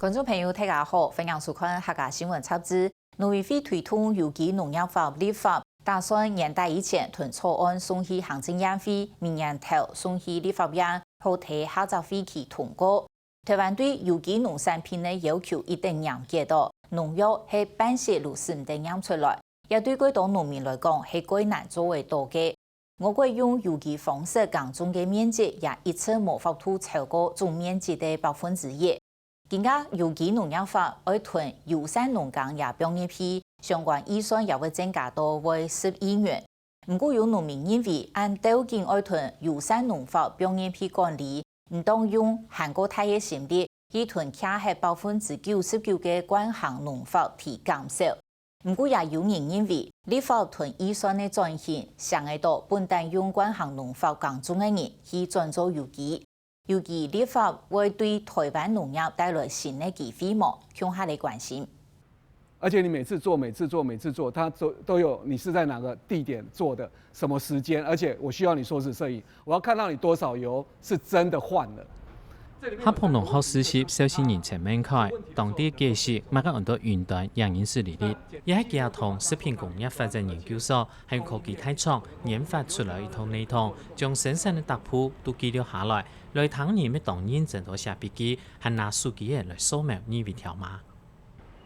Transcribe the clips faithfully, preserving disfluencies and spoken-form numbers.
觀眾朋友，大家好，歡迎收看客家新聞雜誌。農委會推動有機農業法立法，打算年底以前同草案送去行政院會，明年頭送去立法院，好在下隻會期通過。台灣對有機農產品个要求一旦嚴格哦，農藥係半息都使毋得驗出來，這對蓋多農民來講係蓋難做得到个。 我國用有機方式耕種个面積也一直無法度超過總面積个百分之一。今下有機農業法愛同友善農耕也放入去，相關預算也會增加到會十億元。毋過有農民認為，恁鬥緊愛同友善農法放入去管理，毋當用還過大个心力去同徛核百分之九十九个慣行農法提減少。 毋過也有人認為，立法同預算个轉型，想得到本旦用慣行農法耕種个人去轉做有機。有機立法會對台灣農業帶來新个機會無？共下來關心。而且你每次做、每次做、每次做，它都都有你是在哪个地点做的，什么时间，而且我需要你硕士攝影，我要看到你多少油是真的换了。哈普農學實習紹興人陳明凱，當地解釋麼个安到雲端影音處理率，也係佢同食品工業發展研究所還有科技大廠研發出來一套系統，將生產个踏步都記錄下來，來聽人乜當認真到寫筆記，還拿手機仔來掃描二維條碼。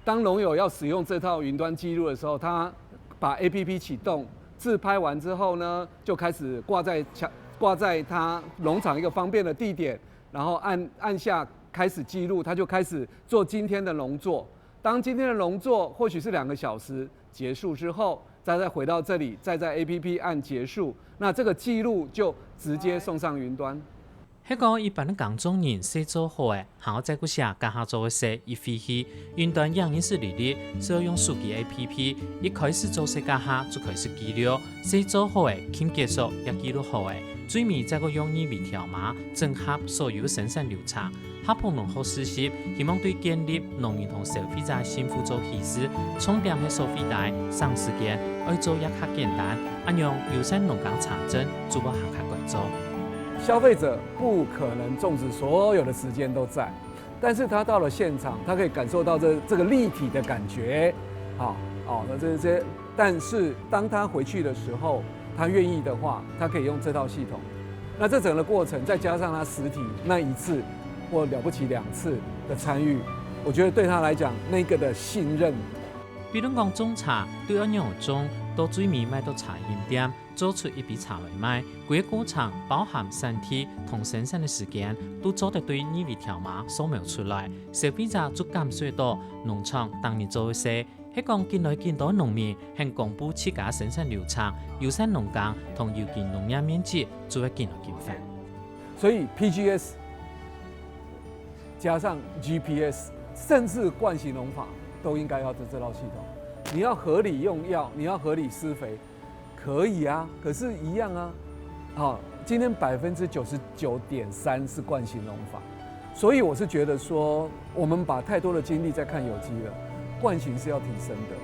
当农友要使用这套云端记录的时候，他把 A P P 启动，自拍完之后呢，就开始挂在墙，挂在他农场一个方便的地点，然后按按下开始记录，他就开始做今天的农作。当今天的农作或许是两个小时结束之后，再再回到这里，再在 A P P 按结束，那这个记录就直接送上云端。 係講一般个耕種人事做好个，還愛再過寫該下做个事一回去，雲端影音處理率，只要用手機A P P，一開始做事該下就開始記錄，事做好个，撳結束也記錄好个，最尾再過用二維條碼整合所有生產流程。哈普農學實習，希望對建立農民同消費者信任做起始，重點係所費大、省時間，愛做也較簡單，恁樣友善農耕產值就會行較改做。 消费者不可能种植所有的时间都在，但是他到了现场，他可以感受到这这个立体的感觉，好，哦，那这这，但是当他回去的时候，他愿意的话，他可以用这套系统。那这整个过程，再加上他实体那一次或了不起两次的参与，我觉得对他来讲，那个的信任 比論講種茶，對愛仰種，到最尾賣到茶飲店，做出一杯茶來賣，歸個過程包含產地同生產个時間，都做得對二維條碼掃描出來，消費者就感受到農場當日做个事。係講緊來緊多農民肯公布自家生產流程，友善農耕同有機農業面積就會緊來緊闊。所以 P G S 加上 G P S，甚至惯行农法都应该要这这套系统。你要合理用药，你要合理施肥，可以啊，可是一样啊。好，今天百分之九十九点三是惯行农法，所以我是觉得说，我们把太多的精力在看有机了，惯行是要提升的。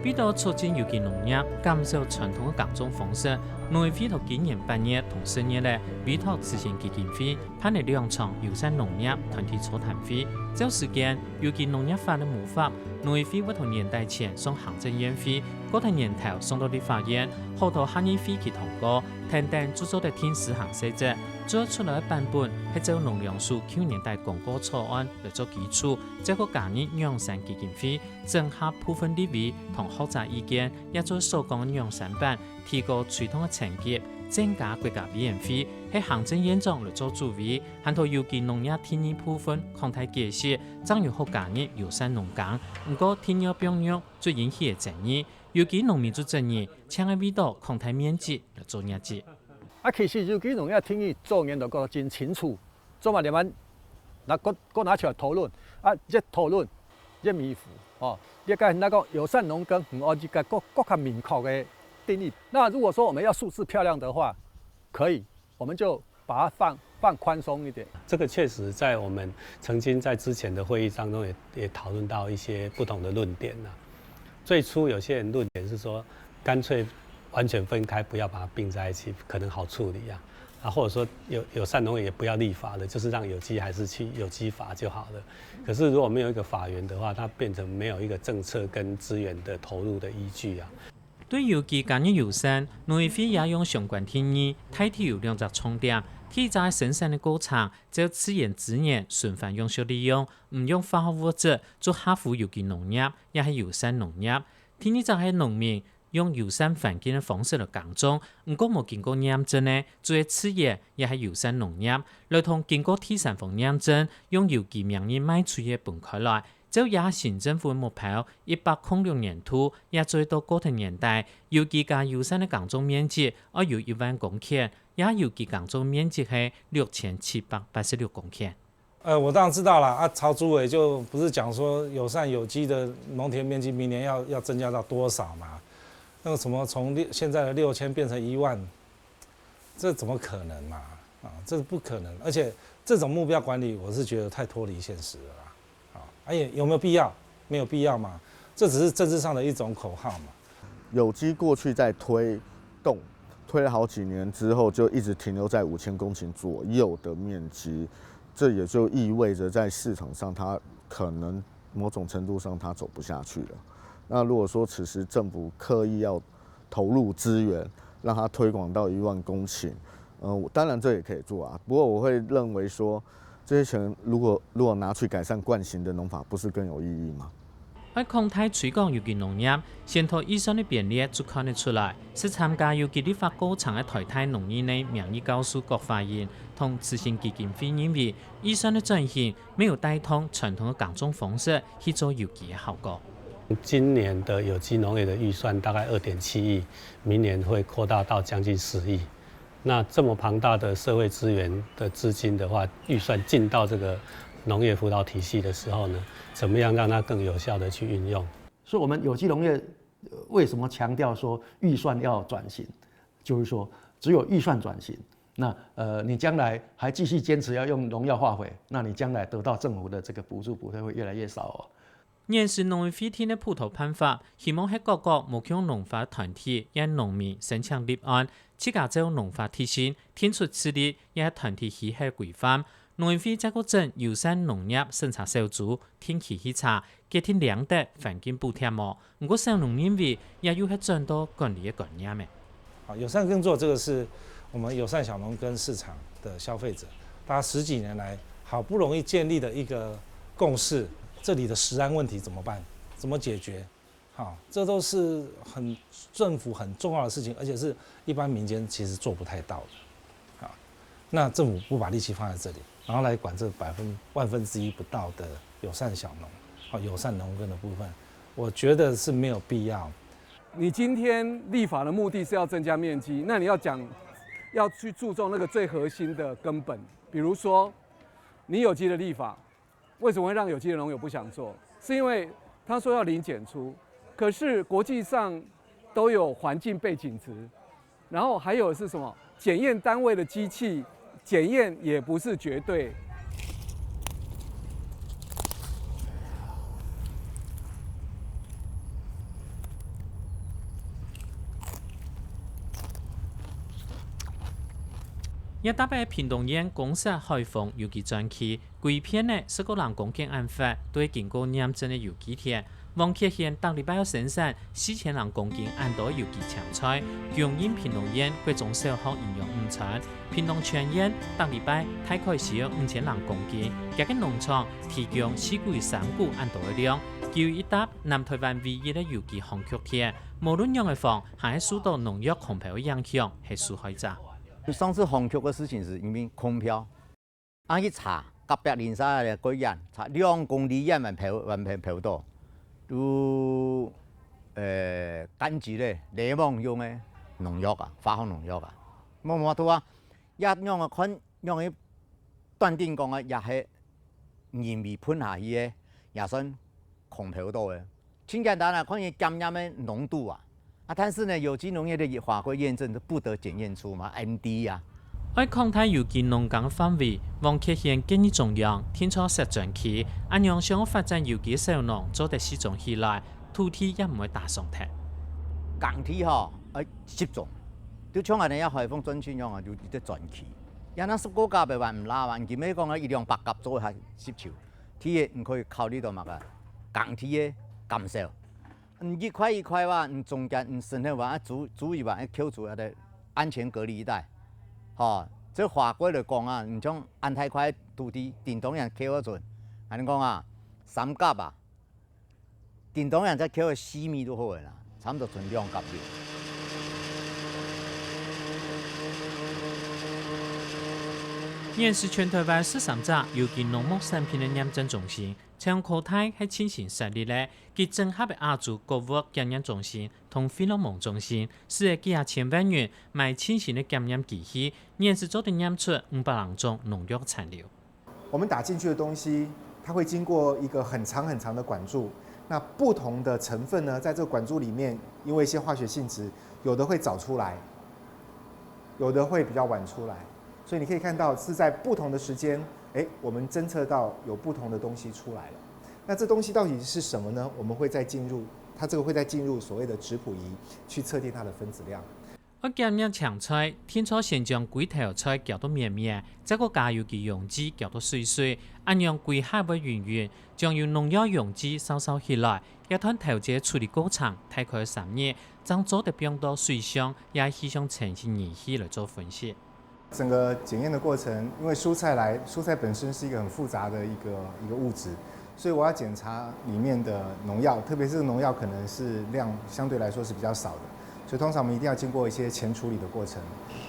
為到促進有機農業，減少傳統个耕種方式，農委會在今年八月同十月咧，委託慈善基金會辦理兩場友善農業團體座談會。照時間，有機農業法个母法，農委會會在年底前送行政院會，過忒年頭送到立法院，好在下議會期通過，等等就做得定施行細則。最後出來个版本係照農糧署舊年底公告草案來做基礎，再過加入養生基金會， 整合部分立委同學者意見，也做所講个養生版，提高推動个層級，增加國家委員會係行政院長來做主委，還在有機農業第二部分擴大解釋，正有好加入友善農耕。毋過第二放入就引起个爭議，有機農民就質疑，淨係為到擴大面積來做業績。啊，其實有機農業定義做人就講真清楚，做麼个嘛，那个个拿出來討論，啊，越討論越模糊哦。你个那个友善農耕，嗯，哦，一个个个较明确个定义。那如果说我们要数字漂亮的话，可以，我们就把它放放宽松一点。这个确实在我们曾经在之前的会议当中也也讨论到一些不同的论点呢。最初有些人论点是说，干脆完全分开，不要把它并在一起，可能好处理啊。啊，或者说友友善农业也不要立法了，就是让有机还是去有机法就好了。可是如果没有一个法源的话，它变成没有一个政策跟资源的投入的依据啊。对有机加入友善，農委會也用相关定义，大體有两只重点。第一只係生產个过程，照自然资源循环永续利用，毋用化学物质，就合乎有机农业，也係友善农业。第二只係农民用友善环境个方式来耕种，毋过無经过验证个，就係自然也係友善农业，來同经过第三方验证，用有机名义卖出去个分开来。照這下省政府个目标，一百空六年度也做到過渡年代，有机加友善个耕种面积愛有一萬公頃，這下有机耕种面积係六千七百八十六公頃。 呃，我当然知道了啊，曹主委就不是讲说友善有机的农田面积明年要要增加到多少嘛？那个什么从六现在的六千变成一万，这怎么可能嘛？啊，这是不可能，而且这种目标管理，我是觉得太脱离现实了啦。啊，而且有没有必要？没有必要嘛，这只是政治上的一种口号嘛。有机过去在推动，推了好几年之后，就一直停留在五千公顷左右的面积，这也就意味着在市场上，它可能某种程度上它走不下去了。那如果说此时政府刻意要投入资源，让它推广到一万公顷，呃，当然这也可以做啊。不过我会认为说，这些钱如果如果拿去改善惯行的农法，不是更有意义吗？爱擴大推广有机农业，先对预算个编列就看得出来，是参加有机立法过程个台大农院个名誉教授郭华仁同慈心基金会认为，预算个转型没有带动传统个耕种方式去做有机个效果。今年的有机农业的预算大概二点七亿，明年会扩大到将近十亿。那这么庞大的社会资源的资金的话，预算进到这个农业辅导体系的时候呢，怎么样让它更有效的去运用？所以我们有机农业为什么强调说预算要转型？就是说，只有预算转型，那呃，你将来还继续坚持要用农药化肥，那你将来得到政府的这个补助不会会越来越少哦。現時農委會定个輔導辦法，希望係各个無共農法團體，也農民申請立案，自家照農法特性，定出自立，也團體稽核規範。農委會再過整友善農業審查小組，定期稽查，決定領得環境補貼無。毋過小農認為，也又係轉到管理个觀念个。啊，友善耕作这个是我们友善小农跟市场的消费者，大家十几年来好不容易建立的一个共识，这里的食安问题怎么办？怎么解决？好，这都是很政府很重要的事情，而且是一般民间其实做不太到的。啊，那政府不把力气放在这里，然后来管这百分万分之一不到的友善小农，好，友善农耕的部分，我觉得是没有必要。你今天立法的目的是要增加面积，那你要讲，要去注重那个最核心的根本，比如说，你有机的立法，为什么会让有机的农友不想做？是因为他说要零检出，可是国际上都有环境背景值，然后还有是什么？检验单位的机器，检验也不是绝对。也搭配屏东縣公設海豐有機專區，規片个十个人公頃恁闊，都係經過驗證个有機田。黃傑賢逐禮拜愛生產四千零公斤恁多个有機青菜，供應屏東縣國中小學營養午餐。屏東全縣逐禮拜大概需要五千零公斤，佢个農場提供四股、三股恁多个量，佢有一搭南台灣唯一个有機紅麴田，無論仰仔放，還係受到農藥空標个影響，係受害者。上次紅麴个事情是因為空標，啊去查隔壁鄰舍个果園，查兩公里遠還標還標標到，有呃柑橘類、檸檬用个農藥啊，化學農藥啊，無無法度啊，也仰仔看仰仔斷定講个也係人為噴下去个，也算空標到个。盡簡單啊，看佢檢驗个濃度啊。啊，但是呢，有機農業的法規驗證是不得檢驗出嘛，N D啊。愛擴大有機農耕个範圍，黃傑賢建議中央定出設專區，恁樣想愛發展有機个小農做得集中起來，土地也毋會打爽忒。耕地吼，愛集中，就像恁呢，這海豐專區樣啊，有一隻專區。也若十個甲个話，毋罅話，你今日講啊，一兩百甲做下需求，第一，你可以考慮到麼个？耕地个減少。嗯，一塊一塊話，你中間你生活話，注注意話，扣除个安全隔離帶。吼，這法規來講啊，你像恁大塊土地，頂多人扣个準，恁呢講啊，三甲啊， 頂多人再扣个四米就好个啦，差毋多存兩甲有。現時全台灣十三隻有機農牧產品个驗證中心，像科大係進行設立个，佢整合个亞洲穀物檢驗中心同惠樂蒙中心，使得幾下千萬人買進行个檢驗機器，現時做得驗出五百零種農藥殘留。 我们打进去的东西，它会经过一个很长很长的管柱。那不同的成分呢，在这个管柱里面，因为一些化学性质，有的会早出来，有的会比较晚出来。所以你可以看到是在不同的时间，诶，我们侦测到有不同的东西出来了。那这东西到底是什么呢？我们会再进入，它这个会再进入所谓的质谱仪去测定它的分子量。 愛檢驗青菜，定著先將歸頭菜攪到綿綿，再過加有機溶劑攪到水水，恁樣歸下會勻勻，將有農藥溶劑燒燒起來，這段頭接處理過程大概三日，正做得放到水上，也係上程式儀器來做分析。整个检验的过程，因为蔬菜来，蔬菜本身是一个很复杂的一个一个物质，所以我要检查里面的农药，特别是农药可能是量相对来说是比较少的，所以通常我们一定要经过一些前处理的过程。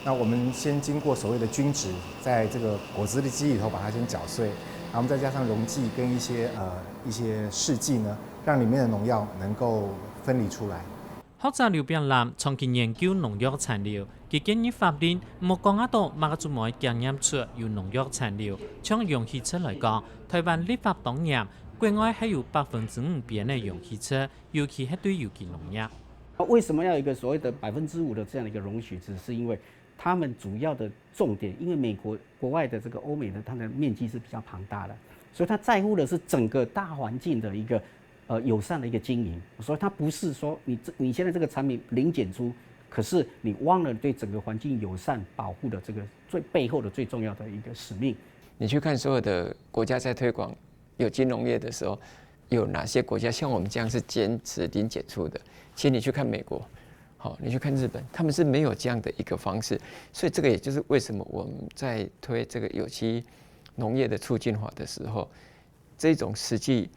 那我们先经过所谓的均质，在这个果汁的机里头把它先搅碎，然后我们再加上溶剂跟一些呃一些试剂呢，让里面的农药能够分离出来。 学者刘炳南长期研究农药殘留，佢建議法令莫講啊到麼个就無愛檢驗出有農藥殘留。像容器質來講，台灣立法當嚴，國外係有百分之五邊个容器質，尤其係對有機農業。为什么要有一个所谓的百分之五的这样的一个容许值？是因为他们主要的重点，因为美国国外的这个欧美的它的面积是比较庞大的，所以他在乎的是整个大环境的一个呃友善的一个经营，所以它不是说你这你现在这个产品零检出，可是你忘了对整个环境友善保护的这个最背后的最重要的一个使命。你去看所有的国家在推广有机农业的时候，有哪些国家像我们这样是坚持零检出的？其实你去看美国，好，你去看日本，他们是没有这样的一个方式。所以这个也就是为什么我们在推这个有机农业的促进法的时候，这种实际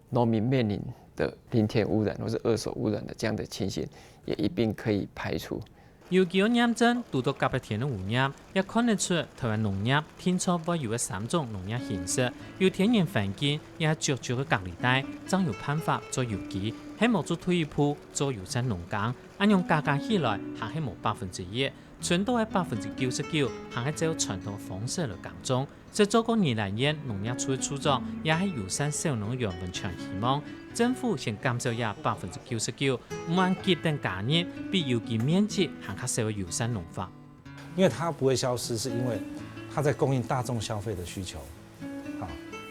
农民面临的林田污染或是二手污染的这样的情形，也一并可以排除。有機驗證堵到甲白田个污染，也看得出台灣農業定著會有个三種農業形式，有天然環境，也係足足个隔離帶，正有辦法做有機，係無做退一步做友善農耕，恁樣加加起來還係無百分之一，賰到个百分之九十九還係照傳統方式來耕種。 實做過宜蘭縣農業處个處長，也係友善小農个楊文全希望，政府先減少這百分之九十九，毋按急等加入比有機面積還較少个友善農法。因为它不会消失，是因为它在供应大众消费的需求。好，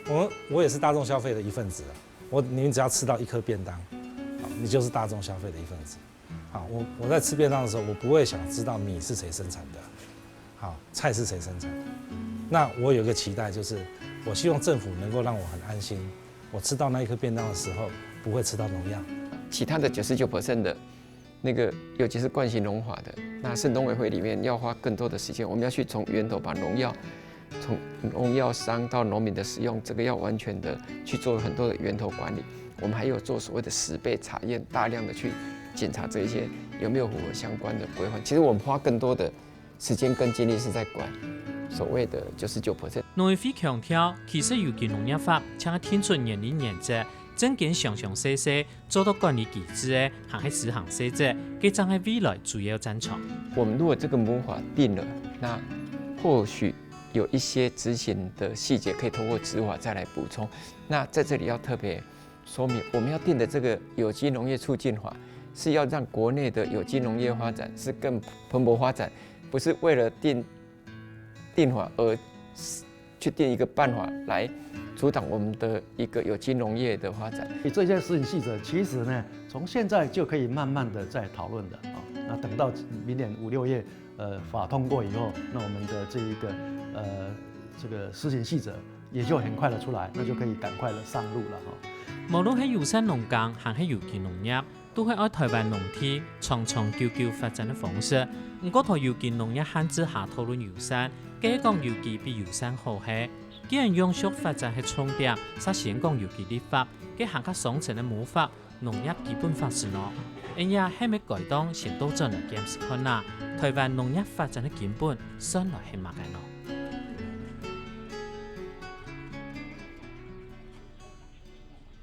我我也是大众消费的一份子啊。我你们只要吃到一颗便当，好，你就是大众消费的一份子。好，我我在吃便当的时候，我不会想知道米是谁生产的，好，菜是谁生产。那我有一个期待，就是我希望政府能够让我很安心，我吃到那一颗便当的时候，不会吃到农药。其他的九十九 percent 的那个，尤其是惯性农法的，那是农委会里面要花更多的时间，我们要去从源头把农药，从农药商到农民的使用，这个要完全的去做很多的源头管理。我们还有做所谓的十倍查验，大量的去检查这一些有没有符合相关的规范。其实我们花更多的时间跟精力是在管所谓的九十九 percent。农委会強調，其實有機農業法淨係定出原理原則，正經詳詳細細，做到管理機制个，還係施行細則，該正係未來主要戰場。我们如果这个母法定了，那或许有一些执行的细节可以透过执法再来补充。那在这里要特别说明，我们要定的这个有机农业促进法，是要让国内的有机农业发展是更蓬勃发展，不是为了定定法而去定一个办法来阻挡我们的一个有机农业的发展。这些实行细则，其实呢，从现在就可以慢慢的在讨论的啊。等到明年五六月，呃，法通过以后，那我们的这一个，呃，这个施行细则也就很快的出来，那就可以赶快的上路了哈。無論係友善農耕，還係有機農業，都係愛台灣農地長長久久發展个方式。毋過，在有機農業限制下討論友善，該講有機比友善好係。既然永續發展係重點，煞先講有機立法，該行較上層个母法，農業基本法係呢？恁樣係毋係該當先倒轉來檢視看啊？台灣農業發展个根本算來係麼个呢？